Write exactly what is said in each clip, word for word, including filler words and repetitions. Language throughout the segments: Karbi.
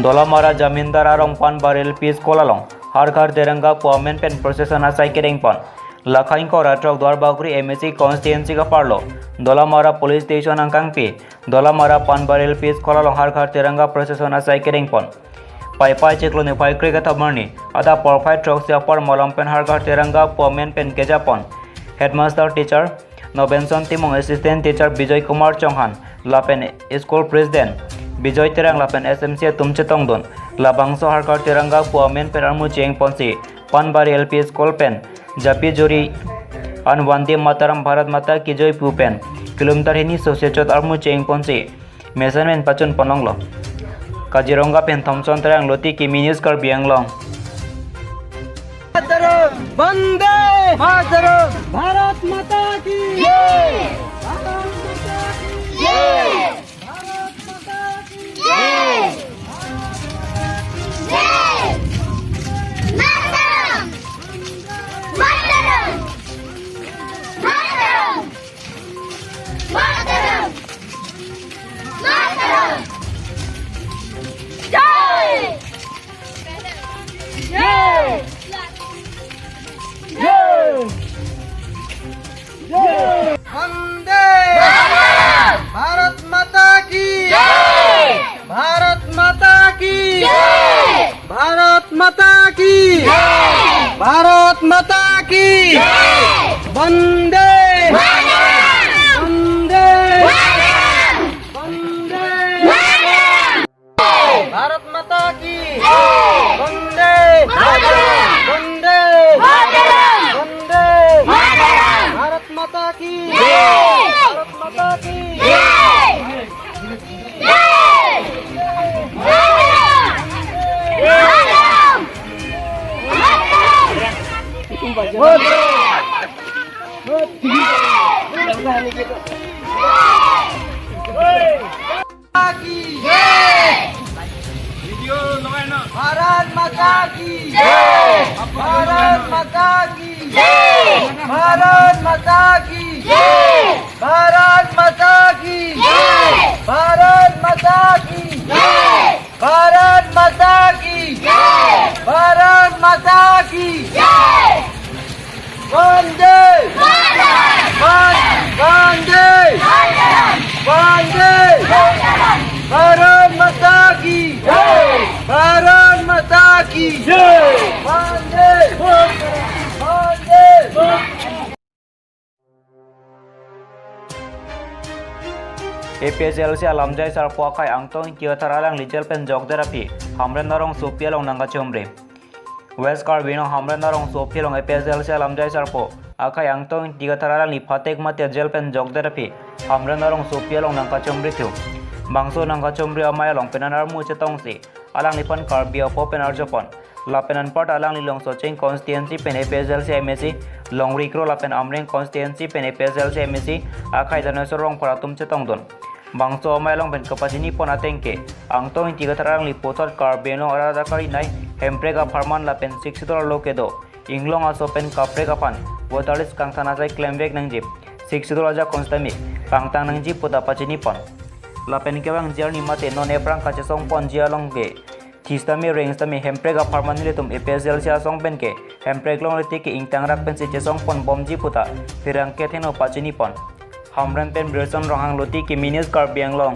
Dolamara Jamindar arong Panbari L P School along Har Ghar Tiranga pu amen pen procession asai kedengpon. Lakha ingkoi ra throk Duarbagori M A C constituency kaparlo Dolamara Police Station angkangpi Dolamara Panbari L P School along Har Ghar Tiranga procession asai kedengpon. Paipai chiklo niphai kre-ikathom arni adap porphai throksi apor malom pen Har Ghar Tiranga pu amen pen kejapon. Headmaster teacher Nobenson Timung, Assistant Teacher Bijoy Kumar Chauhan, lapen School President Bijoy Terang lapen S M C atum chetongdun. Labangso Har Ghar Tiranga pu amen pen armu chengponsi Panbari L P School pen japi juri an Vande Mataram Bharat Mata Ki Jai pu pen kilometer hini sose chot armu chengponsi mesen men pachun ponlonglo. Kaziranga pen Thomson Terang, Loti Kimi News, Karbi Anglong. Mataram! Vande Mataram! Bharat Mata Ki Jai! Bharat Mata Ki Jai! Bharat Mata Ki Jai! Jai! Mataram! Mataram! Mataram! Mataram! Mataram! Jai! Jai! Jai! Jai! Vande Mataram! Bharat Mata Ki Jai! Bharat Mata Ki Jai! Bharat Mata Ki Jai! Bharat Mata Ki Jai! Vande Mataram! Vande Mataram! Vande Mataram! Bharat Mata Ki Jai! Vande Mataram! Vande Mataram! Vande Mataram! Bharat Mata Ki Jai! Bharat Mata Ki Jai! Mata Ki Jai! Video lokai na. Bharat Mata Ki Jai! Bharat Mata Ki Jai! Bharat Mata Ki Jai! Bharat Mata Ki Jai! Bharat Mata Ki Jai! Bharat Mata Ki Jai! Bharat Mata Ki Jai! Vande Mataram! Van-, Vande Mataram! Vande Mataram! Bharat Mata Ki Jai! Bharat Mata Ki Jai! Vande Mataram! Vande Mataram! A P H L C alamjai sarpo akhai Angtong Ingti Kathar alangli jail pen jokdet aphi Hamren arongsopi along nangkachomri. West Karbi Anglong Hamren arongsopi along A P H L C alamjai sarpo akhai Angtong Ingti Kathar alangli phatek mate jail pen jokdet aphi Hamren arongsopi along nangkachomri thu. Bangso nangkachomri amei along pen an armu chetongsi alangliphan Karbi apo pen arjupon. Lapen anparta alangli Longsocheng constituency pen A P H L C M A C Longri Kro lapen Amreng constituency pen A P H L C M A C akhai Dhaneswar Rongphar atum chetongdun. Bangso amei along pen kapachinipon ateng ke Angtong Ingti Kathar alangli puthot Karbi Anglong arat akarinei hemprek apharman lapen Sixth Schedule arlo kedo inglong aso pen kaprek aphan voter list kangthan asai klemvek nangji, Sixth Schedule ajakong sitame pangtang nangji puta pachinipon. Lapen kevangji arni mate non aphrang kachesongponji along ke thi sitame reng sitame hemprek apharman nelitum A P H L C asong pen ke hemprek longlete ke ingtangrak pensi chesongponbomji puta pherangke theno pachinipon. Hamren pen Birson Ronghang, Loti Kimi News, Karbi Anglong.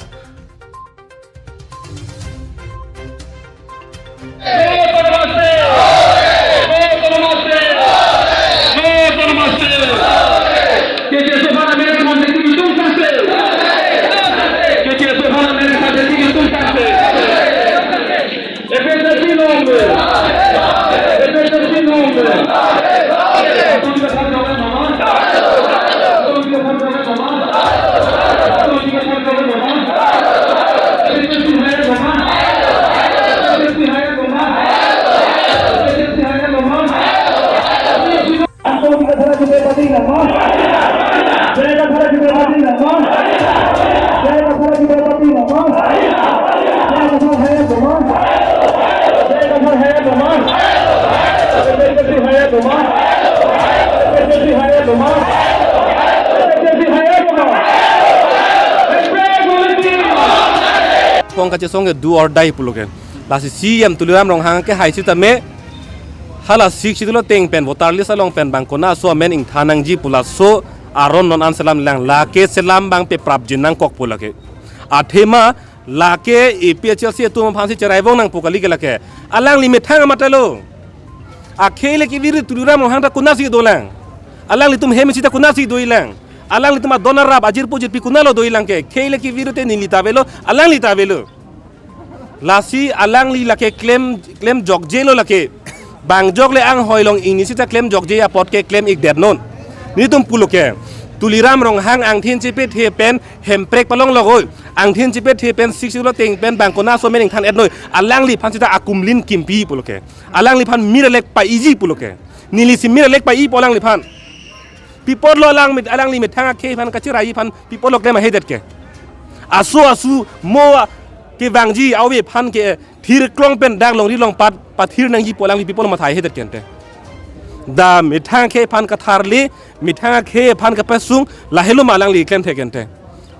Pong kachesong ke do or die pulo ke. Lasi C E M Tuliram Ronghang kehai sitame hala Sixth Schedule ateng pen voter list along pen bang konat aso amen ingthan nangji pu laso aron non an selam lang, lake selam abang peprapjin nangkok pu lake. Athema lake A P H L C atum aphansi cheraivong nangpo kali ke lake. Alangli methang amat lo. Akhei le kevir Tuliram Ronghang ta konatsi dolang. Alanglitum hem sita konatsi doilang. Alanglitum adon arap ajirpo jirpi konatlo doilang ke. Khei le kevir te neli ta avelo, alangli ta avelo. Lasi alangli lake klem, klem jokjelo lake. Bang jok le anghoi long ingni sita klem jokje apot ke klem-ik det non. Nelitum pulo ke. Tuliram Ronghang angthin chepethe pen hemprek palong logoi. Angthin chepethe pen Sixth Schedule ateng pen bang konat aso amen ingthan-et noi. Alangliphan sita akumlin kimpi pulo ke. Alangliphan mir alek pa-iji pulo ke. Nelisi mir alek pa-ipo alangliphan. Pi apotlo alang mit, alangli methang akhei aphan kacherai aphan pi apotlo klem ahedet ke. Aso asu mo kevangji ave aphan ke thirklong pen dak longri longpat pathir nangji pu alangli pi apotlo matha ahedet ke ante. Da methang akhei aphan katharli, methang akhei aphan kapasung, lahelo ma alangli klem thek ke ante.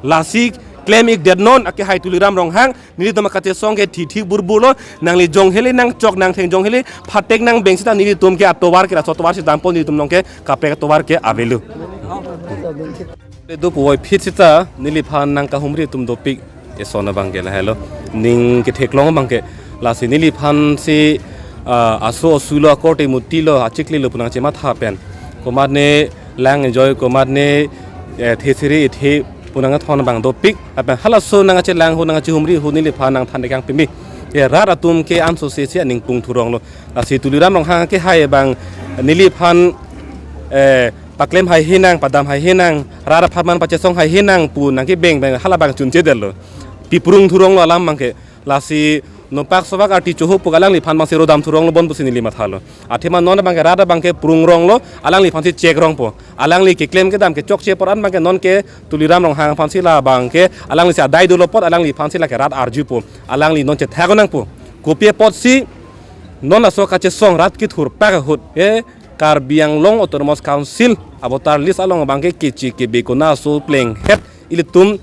Lasi klem-ik det non akehai Tuliram Ronghang, nelitum akachesong ke thithi burburlo, nangli jong hele nangchok nangtheng jong hele, phatek nangbeng sita nelitum ke atovar ke laso atovar si dampo, nelitum along ke kaprek atovar ke avelo. Le do puvoiphit sita neliphan nangkahumri atum dopik, eson abang ke lahelo. Ning ketheklong abang ke lasi neliphansi, ah, aso asulo akorte mutilo achiklilo pu nangchematha pen. Komatne lang enjoy komatne, eh, thesiri ithe pu nangthon abang dopik. Lapen halaso nangchelang ho nangchehumri ho neliphan nangthan dekang pimi. Ye rat atum ke ansose si aning pung thuronglo. Lasi Tuliram Ronghang kehai abang neliphan, eh, paklem haihe nang, padam haihe nang, rat aphan man pachesong haihe nang pu nangkebeng beng hala abang chunchedetlo. Pi prung thuronglo alam abang ke. Lasi nopak sovak arti choho pu alangliphan abangsi rodam thuronglo bon pusi neli mathalo. Athema non abang ke rat abang ke prungronglo, alangliphansi chekrongpo. Alangli keklem kedam kechokche apor an abang ke non ke Tuliram Ronghang aphansi la abang ke alanglisi adai dolo apot alangliphansi lake rat arjupo. Alangli non chethak nangpo. Kopi apotsi non laso kachesong rat kethur pak ahut, eh, Karbi Anglong Autonomous Council avoter list along abang ke keche kebe konat aso plenghet ilitum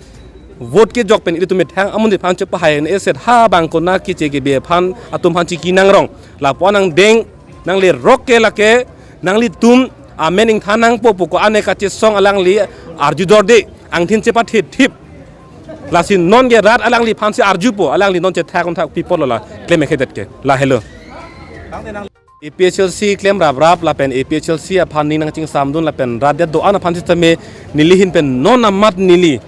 vote kejok pen ilitum methang amonit aphan chepahai-et set ha abang konat keche kebe aphan atum aphan chiki nangrong. Lapu-an nangdeng nanglerok ke lake nanglitum amen ingthan nangpo pu ko-an ne kachesong alangli arjudorde angthin chepathe thip. Lasi non ke rat alangliphansi arjupo, alangli non chethak unthak pi apotlo la klem-ik hedet ke. Lahelo. A P H L C klem raprap lapen A P H L C aphan ning nangchingsamdun lapen rat det do-an aphan sitame neli ahin pen non amat neli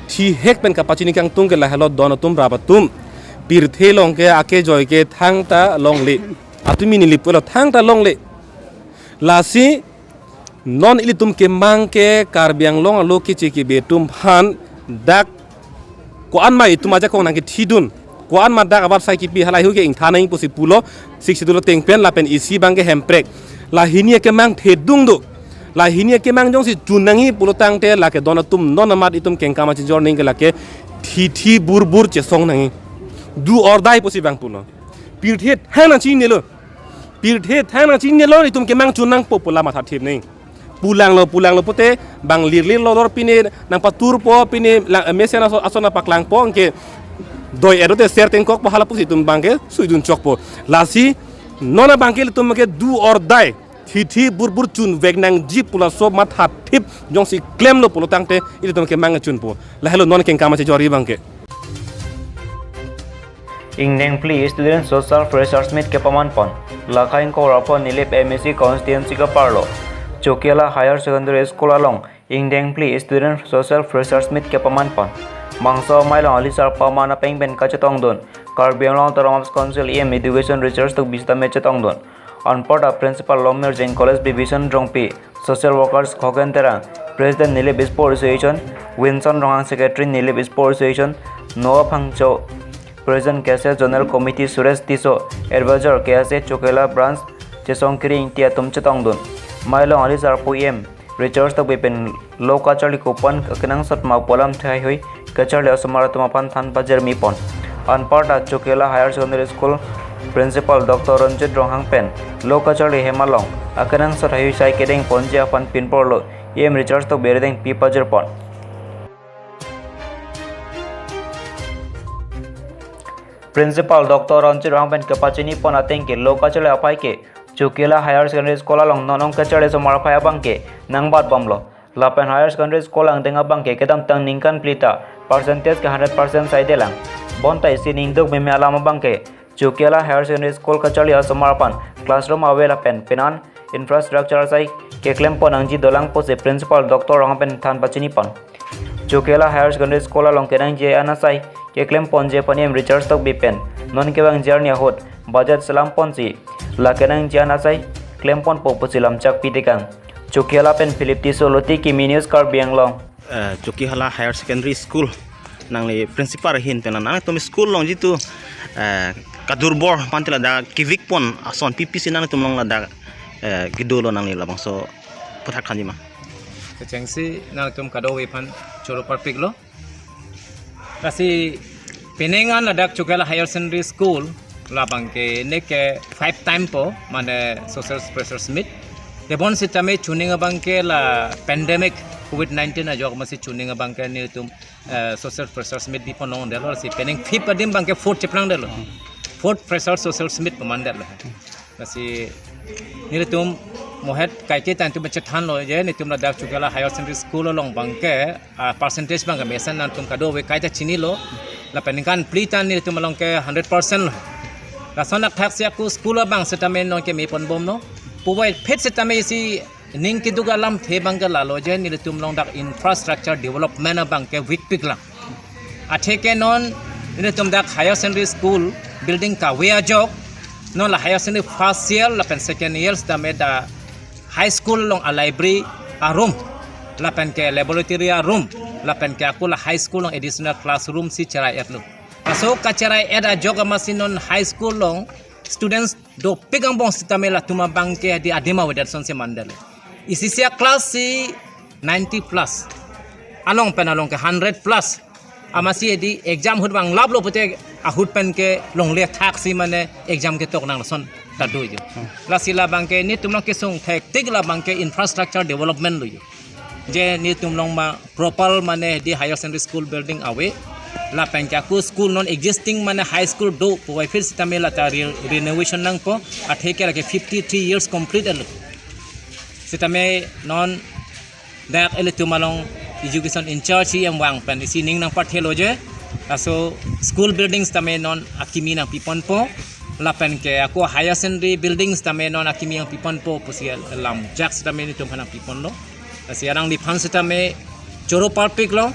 thihek pen kapachini kangtung ke lahelo don atum rap atum. Pirthe along ke akejoi ke thangta longle. Atumi neli pulo thangta longle. Lasi non ilitum kemang ke Karbi Anglong alo keche kebe atum aphan dak ko-an ma itum ajakong nangkethidun, ko-an ma dak avat sai kipi halahei ke ingthan nang pusi pulo, Sixth Schedule ateng pen lapen isi abang ke hemprek. Lahini akemang thedung do. Lahini akemang jongsi chun nangji pulo tangte lake don atum non amat itum kengkam achijor ning ke lake thithi burbur chesong nangji. Do or die pusi abang pulo. Pirthe thang nangchinilo. Pirthe thang nangchinilo, itum kemang chun nangpo pu la matha thip ning. Pulanglo, pulanglo pute bang lirlirlo lor pine nangpaturpo pine lang mesen aso aso nangpaklangpo anke doi edo te ser tengkokpo hala pusi itum abang ke suidun chokpo. Lasi non abang ke ilitum ke do or die. Thithi burbur chunvek nangji pu laso matha thip jongsi klemlo pulo tangte ilitum kemang chunpo. Lahelo non kengkam achijor abang ke. Ingdengphli Student Social Freshers Meet kepaman pon. Lakha ingkoi ra pho Nilip M A C constituency keparlo Chokela Higher Secondary School along ingdengphli Student Social Freshers Meet kepaman pon. Bangso Mailong Alisarpo aman apeng pen kachetongdun Karbi Anglong Autonomous Council E M Education Richard Tokbi sitame chetongdun. Anparta Principal Longmirjeng College Bibison Rongpi, Social Workers Khogen Terang, President Nilip Sport Association, Winson Ronghang Secretary Nilip Sport Association, Noah Phangcho, President K S A Zonal Committee Suresh Tisso, Advisor K S A Chokela Branch Chesong Kiri Ingti atum chetongdun. Mailong Alisarpo E M Richard Tokbi pen lo kacharli kopan akenangsot ma pu alam thaihui kacharli asomar atum aphan than pajirmi pon. Anparta Chokela Higher Secondary School Principal Doctor Ranjit Ronghang pen lo kacharli hem along akenangsot haihui sai kedeng ponji aphan pinporlo E M Richard Tokbi rideng pi pajir pon. Principal Doctor Ranjit Ronghang pen kepachini pon ateng ke lo kacharli aphai ke Chokila Higher Secondary School along non ong kacharli asomar aphai abang ke nangbat bomlo. Lapen Higher Secondary School angdeng abang ke kedamtang ningkan phli ta percentage ke hundred percent saidelang. Bonta isi ningduk meme alam abang ke Chokila Higher Secondary School kacharli asomar aphan classroom ave lapen penan infrastructure asai keklem pon nangji dolang pusi Principal Doctor Ronghang pen than pachini pon. Chokila Higher Secondary School along kenangji an asai keklem ponji aphan E M Richard Tokbi pen non kevangji arni ahut budget selam ponsi la kenangji an asai klem ponpo pusi lamchak pitekang. Chokila pen Philip Tisso, Loti Kimi News, Karbi Anglong. Eh, Chokila Higher Secondary School nangli principal ahin pen nangtum school along jitu, eh, kadurbor mantila dak kivik pon ason pipi si nangtum along ladak, eh, kedolo nangli labangso aputhak thanji ma? Kechengsi nangtum kadokave aphan choro parpiklo. Lasi penang an ladak Chokila Higher Secondary School labang ke ne ke five time po mane social freshers meet. Tebon sitame chuning abang ke la pandemic covid nineteen ajok masi chuning abang ke netum, eh, social freshers meet di ponong delo si penang fifth adim abang ke fourth cheplang delo. Fourth freshers social meet pemandar lo. Lasi nelitum mohet kaike tangtum chethanlo je netum ladak Chokila Higher Secondary School along abang ke, ah, percentage abang ke mesen nangtum kadokave kaita chinilo. Lapen ningkan phli ta netum along ke hundred percent lo. Lason athak si ako school abang sitame non keme pon bomlo. Puvoiphit sitame isi ning keduk alamthe abang ke lalo je netum along dak infrastructure development abang ke weak piklang. Atheke non netum dak Higher Secondary School building kave ajok, non la Higher Secondary first year lapen second year sitame dak high school along a library aroom, lapen ke laboratory aroom, lapen ke ako la high school along additional classroom si cherai-etlo. Laso kacherai-et ajok amatsi non high school along students dopik angbong sitame latum abang ke di adim avedet asonsi mandar. Isi isi a class si ninety plus. Along pen along ke hundred plus. Amatsi di exam ahut abang laplo pute ahut pen ke longle athak si mane exam ketok nang lason ta do jo. Lasi labang ke netum along kesung thektik labang ke infrastructure development lo jo. Je netum along ma proper mane di Higher Secondary School building ave. Lapen ke ako school non existing mane high school do puvoiphit sitame lata re-, renovation nangpo. Atheke lake fifty three years complete alo. Sitame non dak ilitum along education in charge E M vang pen isi ning nangpathelo je. Laso school building sitame non akimi nangpi ponpo. Lapen ke ako Higher Secondary building sitame non akimi nangpi ponpo pusi lamchak sitame netum aphan nangpi ponlo. Lasi alangliphan sitame choro parpiklo.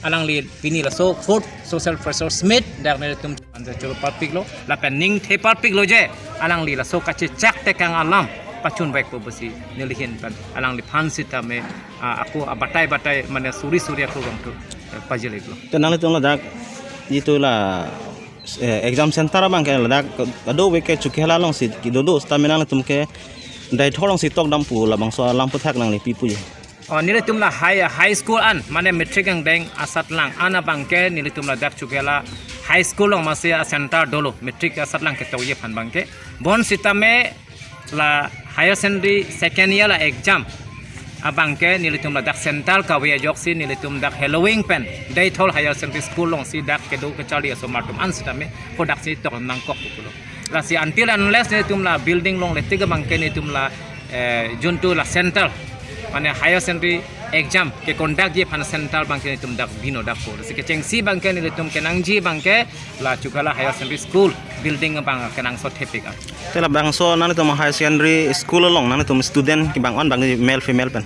Alangli pini laso fourth social freshers meet dak netum aphan choro parpiklo. Lapen ningthe parpiklo je alangli laso kachechak tekang alam pachunvekpo pusi nelihin pen alangliphan sitame, ah, ako abatai batai mane suri suri ako bangtu, eh, pajirlo. Te nanglitum ladak jitu la, eh, exam center abang ke ladak kadokave ke Chokila alongsi kedo do sitame nanglitum ke Deithor alongsi tokdam pu labangso alam aputhak nangli pi pu je? Oh, nelitum la high, high school an mane matric angdeng asatlang an abang ke nelitum ladak Chokila high school along amatsi a center dolo matric asatlang ketokji aphan abang ke. Bonsitame la Higher Secondary second year la exam abang ke nelitum ladak center kave ajoksi nelitum dak Heloving pen Deithor Higher Secondary School alongsi dak kedo kacharli asomar atum an sitame kodaksi tok nangkok pulo. Lasi until unless netum la building longle tik abang ke netum la, eh, juntu la center mane Higher Secondary exam keconductji aphan center abang ke netum dak bino dakpo. Lasi kechengsi abang ke netum kenangji abang ke la Chokila Higher Secondary School building abang kenangsot thepik a. Te labangso nanglitum Higher Secondary School along nanglitum student kevang an abang male female pen?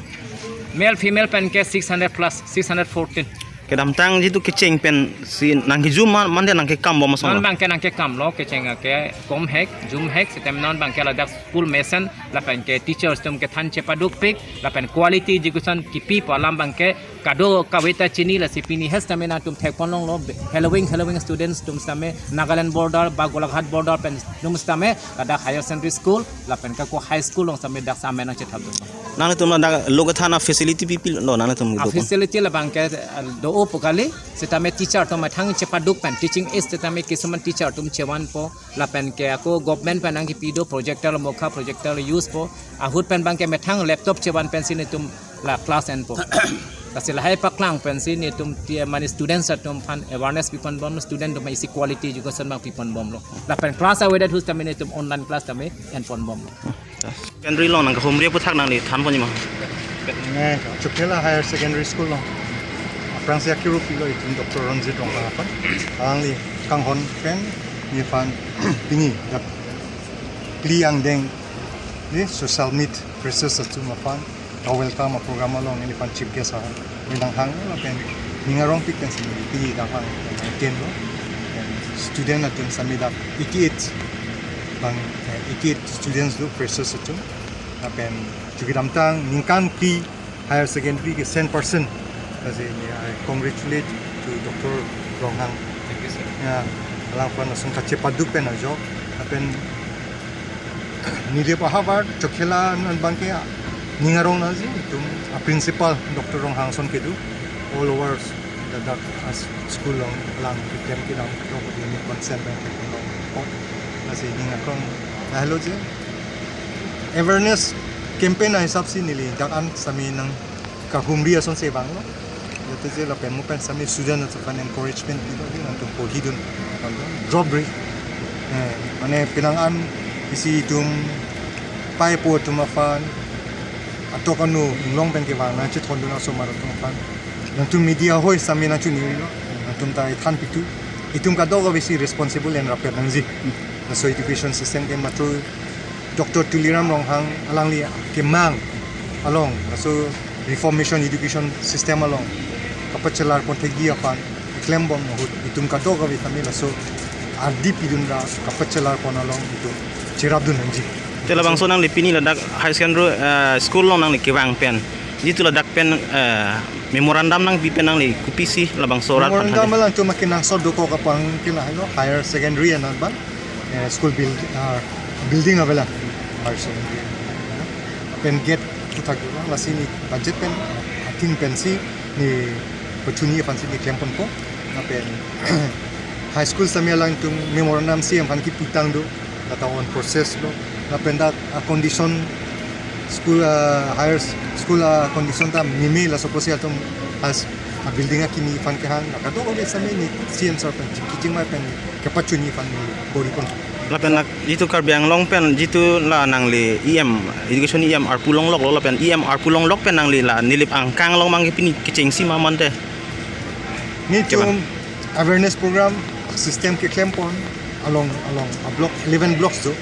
Male female pen ke six hundred plus, six hundred fourteen. Kedamtang jitu kecheng pensi nangkejum ma mande nangkekam bom ason? Non abang ke nangkekamlo, kecheng ke komhek, jumhek, sitame non abang ke ladak school mesen lapen ke teachers atum kethan chepadukpik lapen quality education kipipo alam abang ke kadokave ta chini. Lasi pini he sitame nangtum thek ponlonglo, Heloving, Heloving students atum sitame, Nagaland border ba Golaghat border pen atum sitame ladak Higher Secondary School lapen ke ako high school along sitame dak sitame nangchethap dun. Nanglitum ladak lo kethan a facility pipilo nanglitum a kedo pon? Facility labang ke, eh, do-o pu kali, sitame teacher atum methang chepaduk pen, teaching aid sitame kisuman teacher atum chevanpo, lapen ke ako government pen nangkipi do projector, mokha projector use po, ahut pen abang ke methang laptop chevan pensi netum la class enpo. Lasi lahai paklang pensi netum ti mane students atum aphan awareness piponbom, student atum isi quality education abang piponbomlo. Lapen class avedet ahut tame netum online class tame enponbomlo. Secondary along nangkahumri aphuthak nangli thanpon ma? Ne, Chokihola Higher Secondary School along aphrangsi akiru pilo itum Doctor Ronjit Ronghang aphan. Alangli kanghon pen nephan pini dak phli angdeng, ne, social meet freshers atum aphan a-welcome a-program along nephan chief guest a-, ave nanghang lapen ning arongpik pensi neli pini dak vang maintain lo. Student atum sami dak eighty-eight abang, eh, eighty-eight students do, freshers atum. Lapen chukidamtang ningkan phli higher secondary ke cent percent. Lasi ne, I congratulate to Doctor Ronghang. Thank you, sir. Ya, alangphan lason kachepadu pen ajok. Lapen neli ahavar Chokihola anat abangke ning arong nangji itum a-principal Doctor Ronghang ason kedo all over the, the, as school along alang keklem kedam kedo ko dini consent pen kedo. Lasi ning arong, lahelo je awareness campaign ahisap si neli dak an sami nangkahumri asonsi vanglo. Jate je lapen mo pen sami student atum aphan encouragement pilo, nangtum porhidun, drop ri. Eh, mane penang an isi itum paipo atum aphan, atok anu inglong pen kevang nangchethondun asomar atum aphan, nangtum media hoi sami nangchini rilo, nangtum ta ithan pitu, itum kadokave si responsible and rapet nangji. Laso education system ke matro Doctor Tuliram Ronghang alangli kemang along, laso reformation education system along kapachelar ponthekji aphan klembom ahut itum kadokave tame laso ardi pidun ra kapachelar pon along itum cherapdun nangji. Te labangso nangli pini ladak high secondary, eh, school along nangli kevang pen, jitu ladak pen, eh, memorandum nangpi pen nangli kopisi labangso rat memorandum phan alangtum akenangsot dokok aphan ke lahelo higher secondary anat abang, eh, school build, ah, building avela higher secondary pen gate aphuthak do, lasi ne budget pen atin pensi ne pachini aphansi ne klemponpo. Lapen high school sami alangtum memorandum C M aphan kiputang do, lata on process lo. Lapen dak a-condition school, ah, higher s-, school a-condition ta meme, laso apotsi atum as a-building akimi aphan kehang, la kadokave sami ne C M sir pen kichingmai pen kepachini aphan ne bor-ipon. Lapen lak jitu Karbi Anglong pen jitu la nangli E M, education E M arpu longloklo, lapen E M arpu longlok pen nangli la Nilip angkang along abang pini kechengsi ma mante? Netum awareness program system keklempon along, along a-block, eleven blocks do.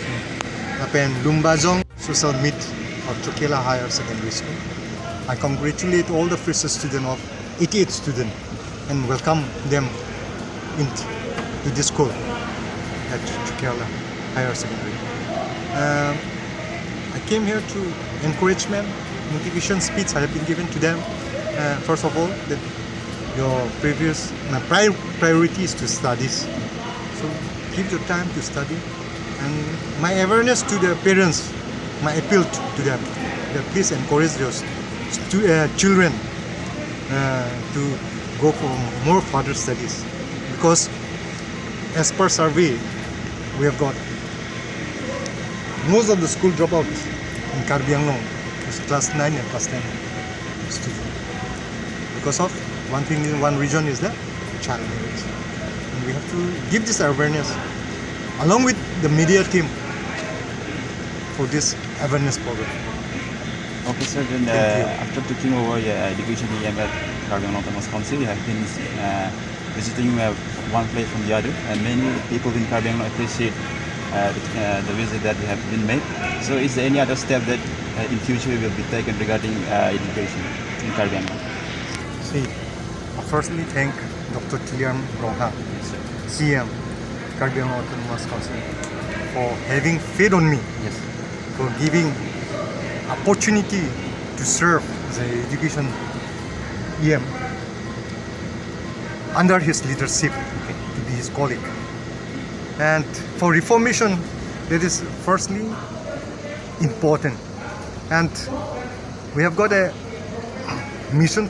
Lapen Lumbajong social meet of Chokihola Higher Secondary School. I congratulate all the freshest student of eighty-eight student and welcome them into this school at Chokihola Higher Secondary. Um, I came here to encouragement, motivation speech I have been given to them. Uh, first of all, that your previous, my pri-, priority is to studies. So give your time to study. And my awareness to the parents, my appeal to, to them, that please encourage your stu-, uh, children, uh, to go for more further studies. Because as per survey, we have got most of the school dropouts in Karbi Anglong is class nine and class ten student. Because of one thing, one reason is the child marriage. And we have to give this awareness along with the media team for this awareness program. Okay, sir, then, Thank you. uh, after taking over your education E M at Karbi Anglong Autonomous Council, you have been, uh, visiting, uh, one place from the other, and many people in Karbi Anglong appreciate, uh, the, uh, the visit that you have been made. So is there any other step that, uh, in future will be taken regarding, uh, education in Karbi Anglong? See, I firstly thank Doctor Tuliram Ronghang, C M, Karbi Anglong Autonomous Council, for having faith on me, Yes. for giving opportunity to serve the education E M under his leadership to be his colleague. And for reformation, that is firstly important. And we have got a mission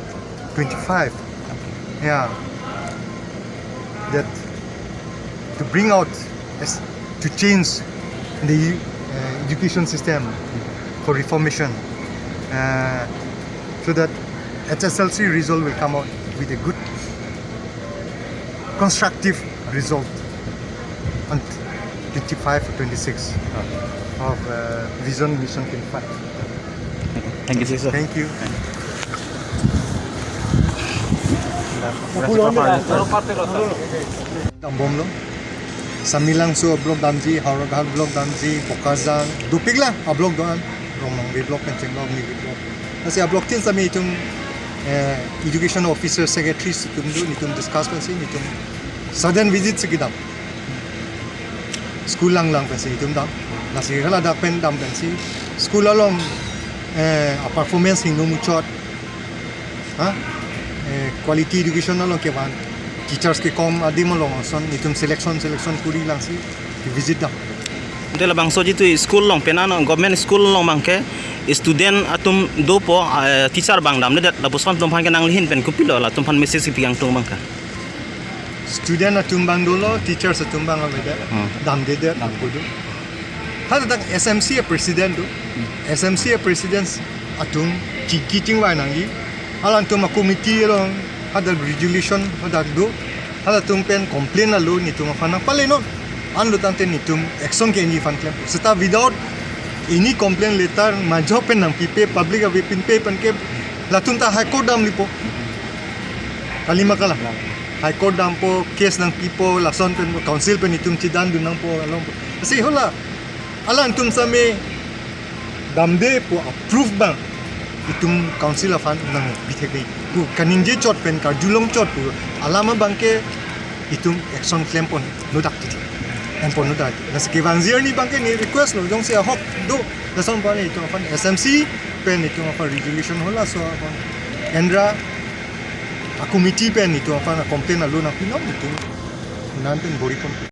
twenty-five. Yeah. That to bring out, as, to change the, uh, education system for reformation, uh, so that H S L C result will come out with a good, constructive result on twenty-five or twenty-six of uh, Vision Mission twenty-five. Thank you, sir. Thank you. Dambomlo. Samelangso block damji, Howraghat block damji, Bokajan, dopiklang a block do-an, Rongmangbe block, Penching block, Nili block. Lasi a block tin sami itum eh, education officer, secretary itum do, nitum discuss pensi, nitum sudden visit si kedam. School langlang pensi itum dam. Lasi haladak pen dam pensi school along eh, a performance hingno muchot. Ha? Eh, quality education along kevan. Teachers kekom adim along ason, nitum selection, selection kuri langsi visit dam. Ante labangso jitu school along pen ano government school along abangke student atum dopo, eh, teacher abang damdedet, lapuson atum aphan ke nanglihin pen kopilo, latum aphan message pi kangtung abangke? Student atum abang dolo, teachers atum abang avedet, Hmm. damdedet, dampo do. Hadak S M C a president do, S M C a president atum ki, kechingvai nangji. Alangtum a committee along hadak resolution hadak do. Halatum pen complain alo nitum aphan nangpalenon. Anlo tangte nitum action ke-enji aphan klem. Seta without any complaint letter majok pen nangpipe, public ave pinpe pen ke latum ta High Court damlipo. Kalima kala. High Court dampo, case nangpipo, lason pen council pen itum chedandun nangpo along. Lasi hala alangtum sami damde pu approve abang itum council aphan nangpithek dei. Pu kaningje chot pen karjulong chot pu alam abangke itum action klempon nodak titi. Klempon nodak. Lasi kevangji arni abangke ne request lo, jongsi ahok do, lason abang itum aphan S M C pen itum aphan resolution halaso aphan endra a committee pen itum aphan complain alo nangpinon itum. Nan pen boripon.